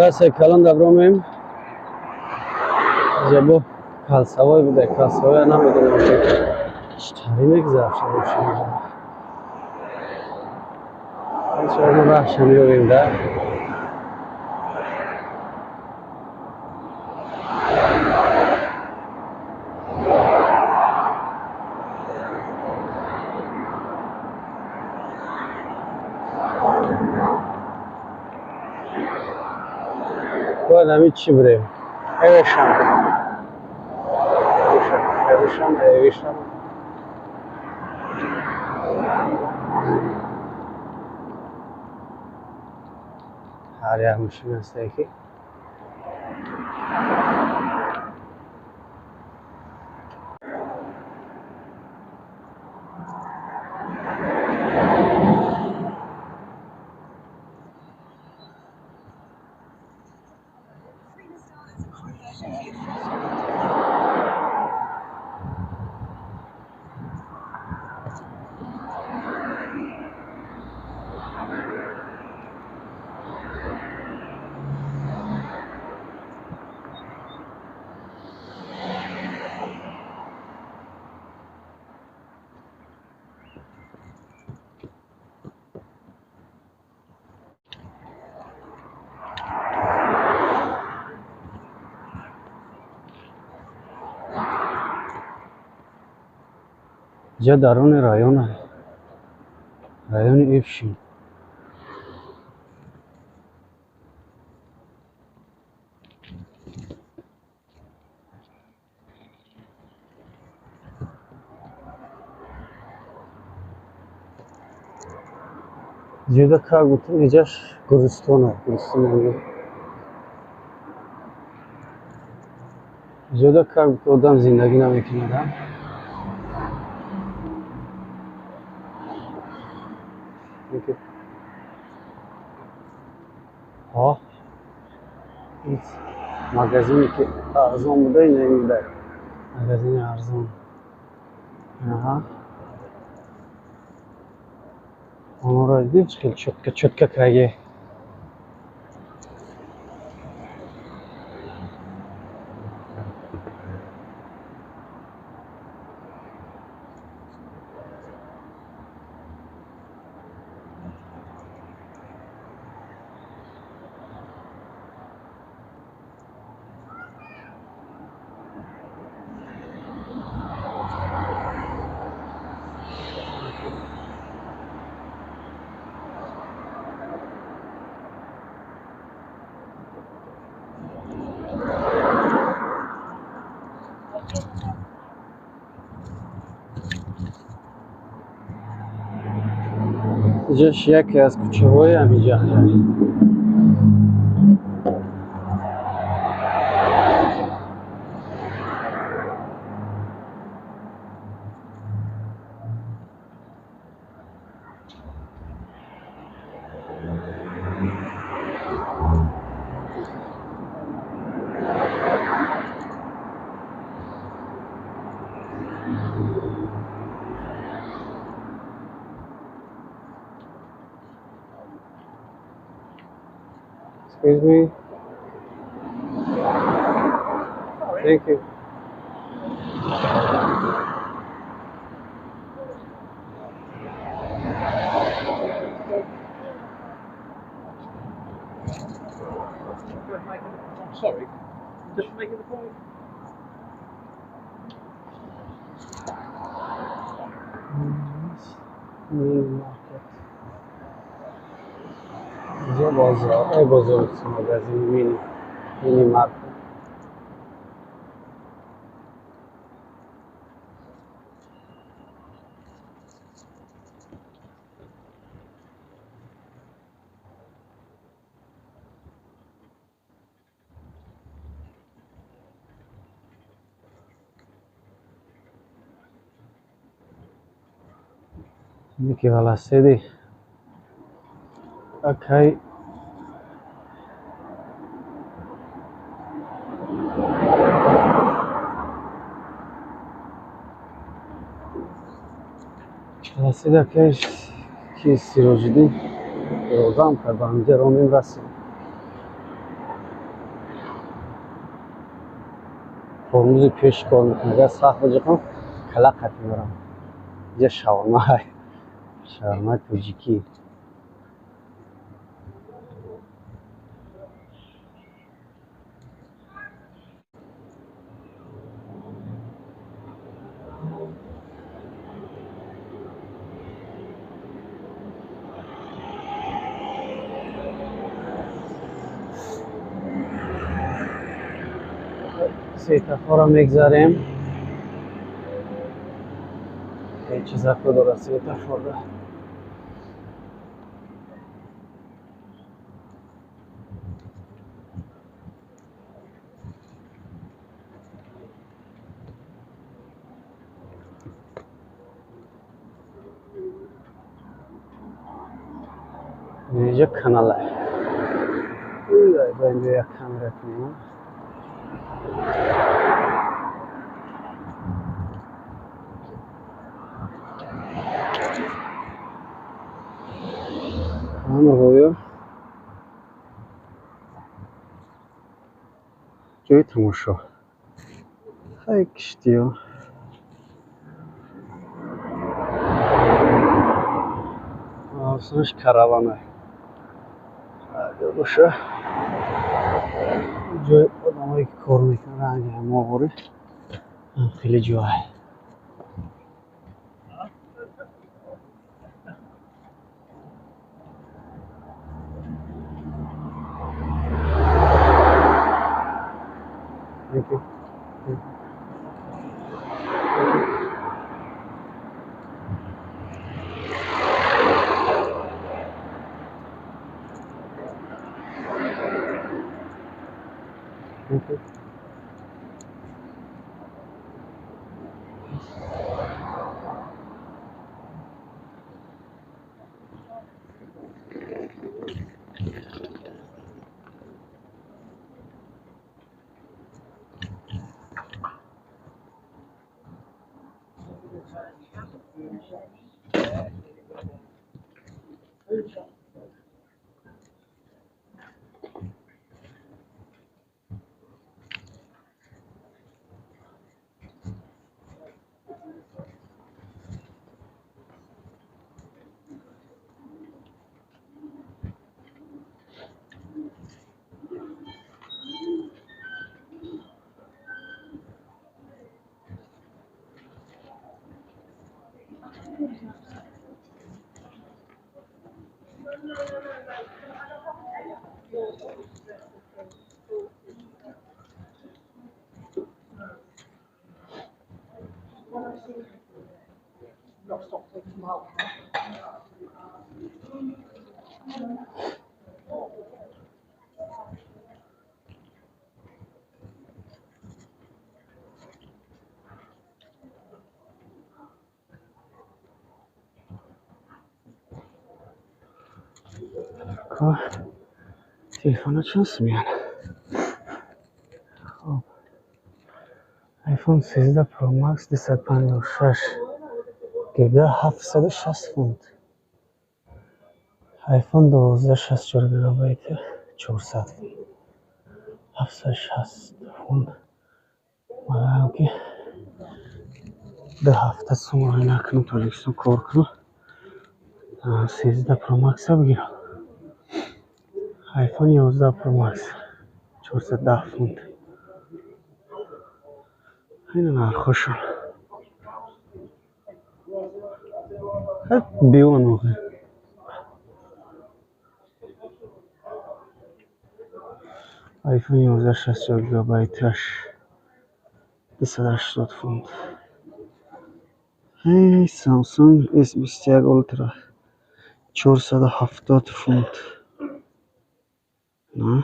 Трасса калон дабромем. Ҷабо калсавой буда, калсавой намедонам чӣ тари мегузашт. Иншоалло раҳша меёбем да. Бояд ҳамин чӣ бурем? Эвешам. Эвешам, эвешам. Ҳар як мошин ҳастае ки ҷа даруни района, райони Эвшин. Ҷода как будто иҷаш Гурҷистона, Гурҷистон. Ҷода как будто одам зиндагӣ намекунад. Ҳо, магазине ки арзон буда, ина ин буда. Магазини арзон. Аҳа. Онро дидем, чӣ хел чётко чётко карге. Иҷаш яке аз кӯчаҳои ҳамиҷа. Excuse me. Thank you. Sorry, just making the point. Mini market. Инҷо бозор, э бозор, магазини мини, мини маркет. Ки велосипеди акай велосипед акай ки Сироҷиддин ёрдам кард, ба ҳаминҷа ромем, расидем. Тормози пеш кор мекунад. Агар сахт биҷиқам, кала қат мебарам. Инҷа шаурма, шаурмаи тоҷикӣ. Светофорро мегзарем. Ҳеҷ чизако дорад светофорро. Инҷа канала. Ба инҷо як камера кунем. Ҳамаҳоё ҷои тамошо. Хай, киштиё. Осонаш каравана. Боша, ҷои одамое ки кор мекунанд, ранги ҳамоғори хеле ҷой. Thank you. Thank you. Телефона чанд сумиян? Хоб, iPhone 13 Pro Max 256 гига 760 фунт. iPhone 12 64 гигабайт 400 фунт. 760 фунт. Магаам ки 2 ҳафта сум оина кунам, Тоҷикистон кор кунам, 13 Pro Max бигирам. iPhone 11 Pro Max 410 фунт. Ина нархошон. Биён охи. iPhone 11 64 гигабайташ 280 фунт. Samsung S21 Ultra 470 фунт. На.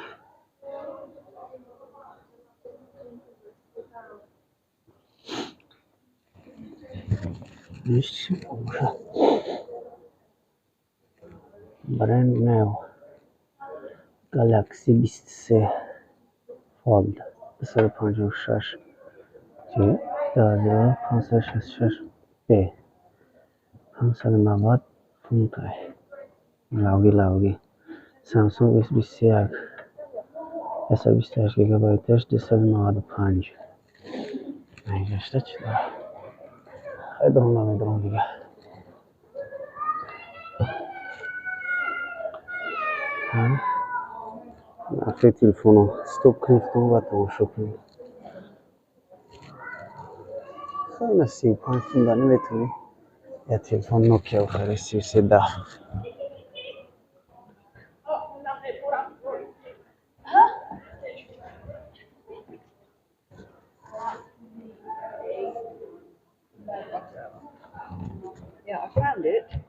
Brand new Galaxy 23 Fold 256 G 2566 B 590 фунт. Лавги лавги. Samsung S21 128 гигабайташ 295. Гашта чӣ дора? Хай, дурум намедурам дига. Нархи телефоно стоп кунед ва тамошо кунед. Хеле 35 фунта наметавонӣ я телефон Нокиа бихарӣ, 3310. Yeah, I found it.